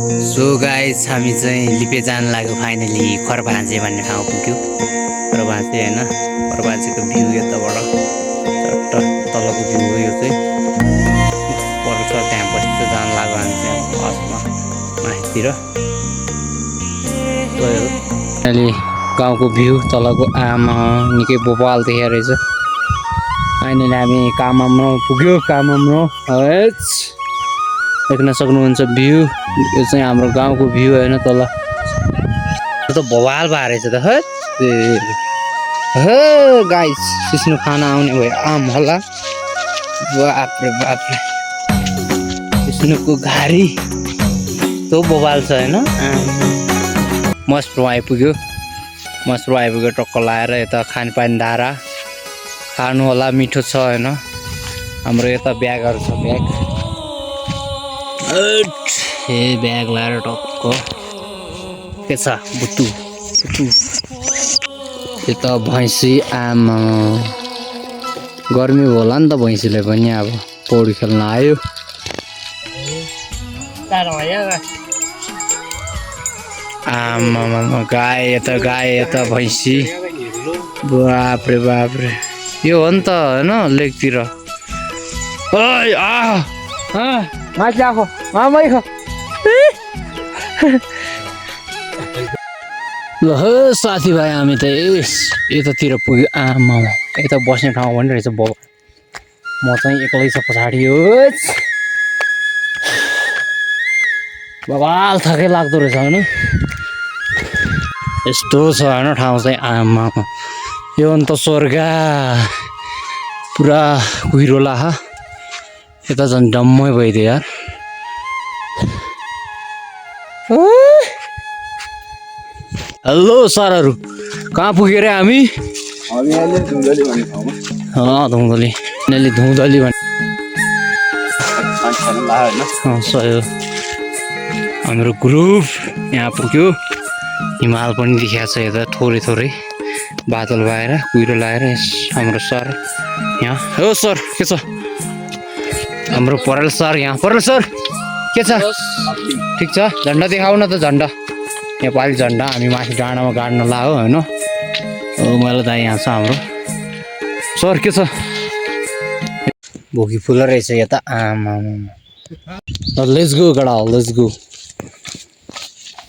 So guys हामी चाहिँ लिपे जान लाग्यो फाइनली खरभान्जे भन्ने ठाउँ पुग्यो। खरभान्जे होइन, खरभान्जेको भ्यू यताबाट चट्ट तलको भ्यू हो यो चाहिँ। पर्छ त्यहाँ बस्छ जान लाग्यो हामी चाहिँ फर्स्टमा माथितिर। अहिले गाउँको भ्यू तलको आमा निकै बोपाल देखेको रहेछ। फाइनली हामी कामम्रो पुग्यो। कामम्रो देख्न सक्नुहुन्छ भ्यू। यो चाहिँ हाम्रो गाउँको भ्यू होइन तल। यो त भवाल भएर रहेछ त गाइस। सिस्नो खाना आउने भयो आम होला। बाप्रे बाप्रे सिस्नुको घारी तो बवाल छ होइन। मस्रो आइपुग्यो। टक्क लाएर यता खानपान धारा खानु होला, मिठो छ होइन। हाम्रो यता ब्यागहरू छ। ब्याग लाएर टक्क के छ बुटु यो त भैँसी। आमा गर्मी होला नि त भैँसीले पनि। अब पौडी खेल्न आयो। आमा गाई यता भैँसी। बाप्रे बाप्रे यो हो नि त होइन लेकतिर। माथि आएको मामै ख ल साथीभाइ हामी त यतातिर पुग्यो। आमा यता बस्ने ठाउँ पनि रहेछ। बाउ म चाहिँ एक्लै छ पछाडि। बवाल थकै लाग्दो रहेछ होइन। यस्तो छ होइन ठाउँ चाहिँ। आमा यो अन्त स्वर्ग पुरा कुहिरो लाख। यता झन् डम्मै भइदियो यार। हेलो सरहरू कहाँ पुग्यो रे हामी? धुँधली सही। हाम्रो ग्रुप यहाँ पुग्यो। हिमाल पनि देखिएको छ यता थोरै बादल भएर कुहिरो लगाएर। हाम्रो सर यहाँ हो। सर के छ? हाम्रो परेल सर यहाँ। परेल सर के छ? ठिक छ। झन्डा देखाउ न त। झन्डा नेपाली झन्डा हामी माथि डाँडामा गाड्न लाग्यो होइन। मैले त यहाँ छ हाम्रो सर। के छ? भोगी फुल रहेछ यता। आमा let's go Gada let's go.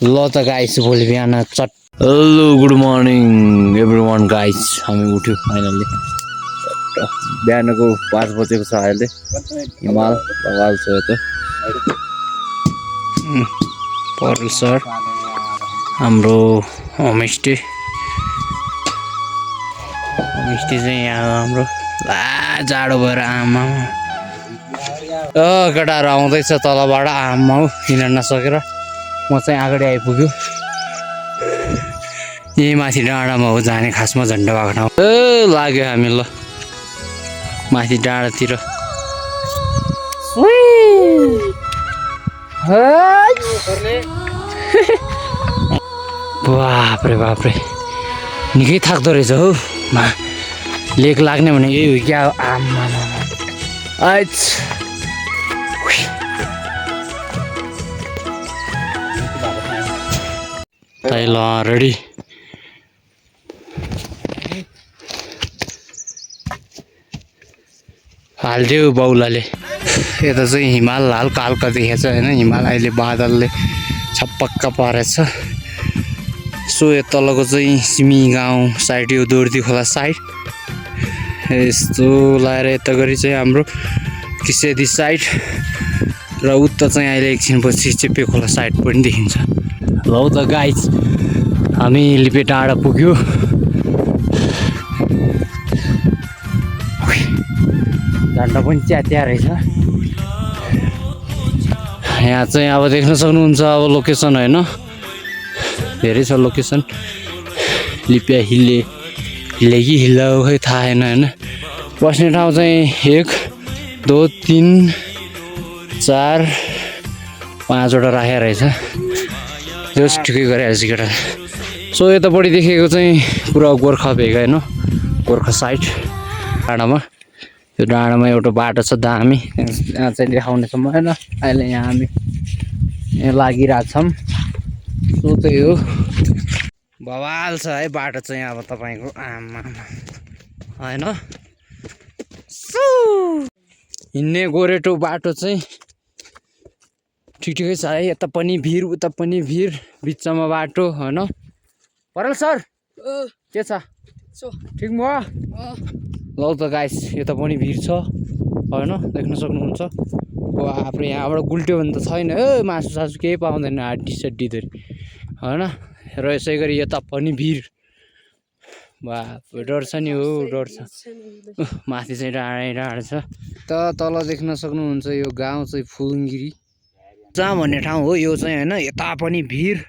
ल त गाइस भोलि बिहान चट। Hello good morning every guys. हामी उठ्यो फाइनल्ली। बिहानको 5 बजेको छ अहिले। हिमाल बवाल छ यता। परेल सर हाम्रो होमस्टे चाहिँ यहाँ हाम्रो जाडो भएर। आमा केटाहरू आउँदैछ तलबाट। आमा हिँड्न नसकेर म चाहिँ अगाडि आइपुग्यो। यही माथि डाँडामा हो जाने खासमा झन्डा भएको ठाउँ। लाग्यो हामी ल माथि डाँडातिर। बाप्रे बाप्रे निकै थाक्दो रहेछ हौ। लेक लाग्ने भने यही हो क्या? आमा ल रेडी। हालिदियो बाउलाले। यता चाहिँ हिमाल हल्का देखेछ होइन। हिमाल अहिले बादलले छपक्क परेछ। सो यो तलको चाहिँ सिमी गाउँ साइड यो दोर्दी खोला साइड यस्तो लगाएर यता गरी चाहिँ हाम्रो किसेदी साइड र उता चाहिँ अहिले एकछिनपछि चेप्पे खोला साइड पनि देखिन्छ। ल त गाइस हामी लिपे डाँडा पुग्यो। झन्डा पनि च्यात्या रहेछ यहाँ चाहिँ। अब देख्न सक्नुहुन्छ अब लोकेसन होइन। धेरै छ लोकेसन। लिपिया हिल्ले कि हिल्ला हो खै थाहा छैन होइन। बस्ने ठाउँ चाहिँ 1 2 3 4 5वटा राखेको रहेछ। जस ठिकै गरिहाल्छ केटा। सो यतापट्टि देखेको चाहिँ पुरा गोर्खा भेग होइन। गोर्खा साइड डाँडामा। त्यो डाँडामा एउटा बाटो छ दामी। यहाँ चाहिँ देखाउने छ होइन अहिले। यहाँ हामी यहाँ लागिरहेछौँ सो त्यही हो बवाल छ है बाटो चाहिँ अब तपाईँको आमा होइन हिँड्ने गोरेटो बाटो चाहिँ ठिकै छ है यता पनि भिर उता पनि भिर बिचमा बाटो होइन परेल सर के छ ठिक भयो ल त गाइस यता पनि भिर छ होइन देख्न सक्नुहुन्छ हाम्रो यहाँबाट गुल्ट्यो भने त छैन है मासु सासु केही पाउँदैन हड्डी सड्डीधरि होइन र यसै गरी यता पनि भिर बाप डर छ नि हो डर छ माथि चाहिँ डाँडै डाँडा छ त तल देख्न सक्नुहुन्छ यो गाउँ चाहिँ फुलुङगिरी जहाँ भन्ने ठाउँ हो यो चाहिँ होइन यता पनि भिर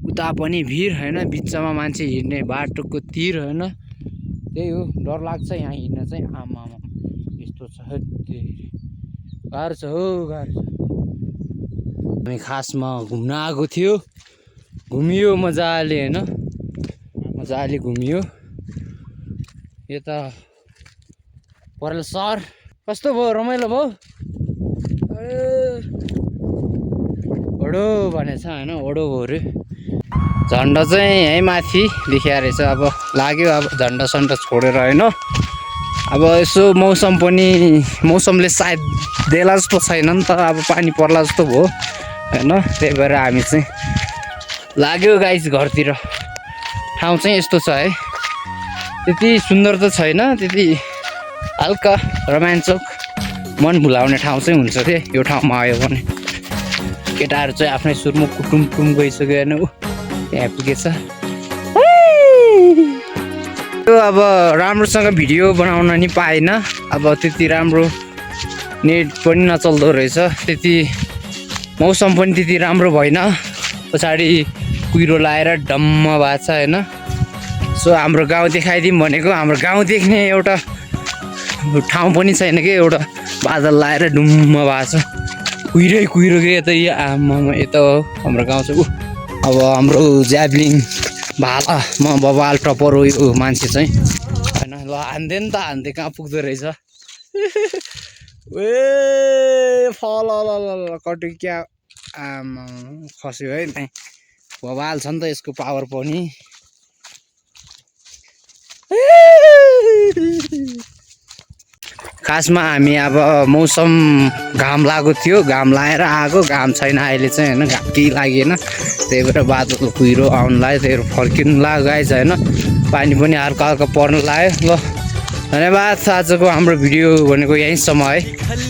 उता पनि भिर होइन बिचमा मान्छे हिँड्ने बाटोको तिर होइन त्यही हो डर लाग्छ यहाँ हिँड्न चाहिँ आमा यस्तो छ गाह्रो छ हो गाह्रो छ हामी खासमा घुम्न आएको थियो घुमियो मजाले होइन मजाले घुमियो यता परेल सर कस्तो भयो रमाइलो भयो ओडो भनेछ होइन ओडो भयो अरे झन्डा चाहिँ यहीँ माथि देखिया रहेछ अब लाग्यो अब झन्डा सन्डा छोडेर होइन अब यसो मौसमले सायद देला जस्तो छैन नि त अब पानी पर्ला जस्तो भयो होइन त्यही भएर हामी चाहिँ लाग्यो गाइस घरतिर ठाउँ चाहिँ यस्तो छ है त्यति सुन्दर त छैन त्यति हल्का रोमाञ्चक मन भुलाउने ठाउँ चाहिँ हुन्छ के यो ठाउँमा आयो भने केटाहरू चाहिँ आफ्नै सुरमा कुटुम गइसक्यो होइन यहाँ पुगेछ अब राम्रोसँग भिडियो बनाउन नि पाएन अब त्यति राम्रो नेट पनि नचल्दो रहेछ त्यति मौसम पनि त्यति राम्रो भएन पछाडि कुहिरो लाएर डम्म भएको छ होइन सो हाम्रो गाउँ देखाइदिउँ भनेको हाम्रो गाउँ देख्ने एउटा ठाउँ पनि छैन कि एउटा बादल लाएर डुम्म भएको छ कुहिरो के यता यो आमामा यता हो हाम्रो गाउँ चाहिँ अब हाम्रो ज्याभलिङ भालामा बबाल टपर हो यो मान्छे चाहिँ होइन ल हान्थे नि त हान्थे कहाँ पुग्दो रहेछ ए फल कटु क्या आमा खस्यो है त्यहीँ बबाल छ नि त यसको पावर पनि खासमा हामी अब मौसम घाम लागेको थियो घाम लाएर आएको घाम छैन अहिले चाहिँ होइन घाम केही लागेन त्यही भएर बादल कुहिरो आउनु लाग्यो त्यही भएर फर्किनु लाग्यो गाइस होइन पानी पनि हल्का हल्का पर्न लाग्यो ल धन्यवाद आजको हाम्रो भिडियो भनेको यहीँसम्म है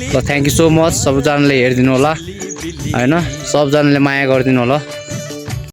ल थ्याङ्क यू सो मच सबजनाले हेरिदिनु होला होइन सबजनाले माया गरिदिनु होला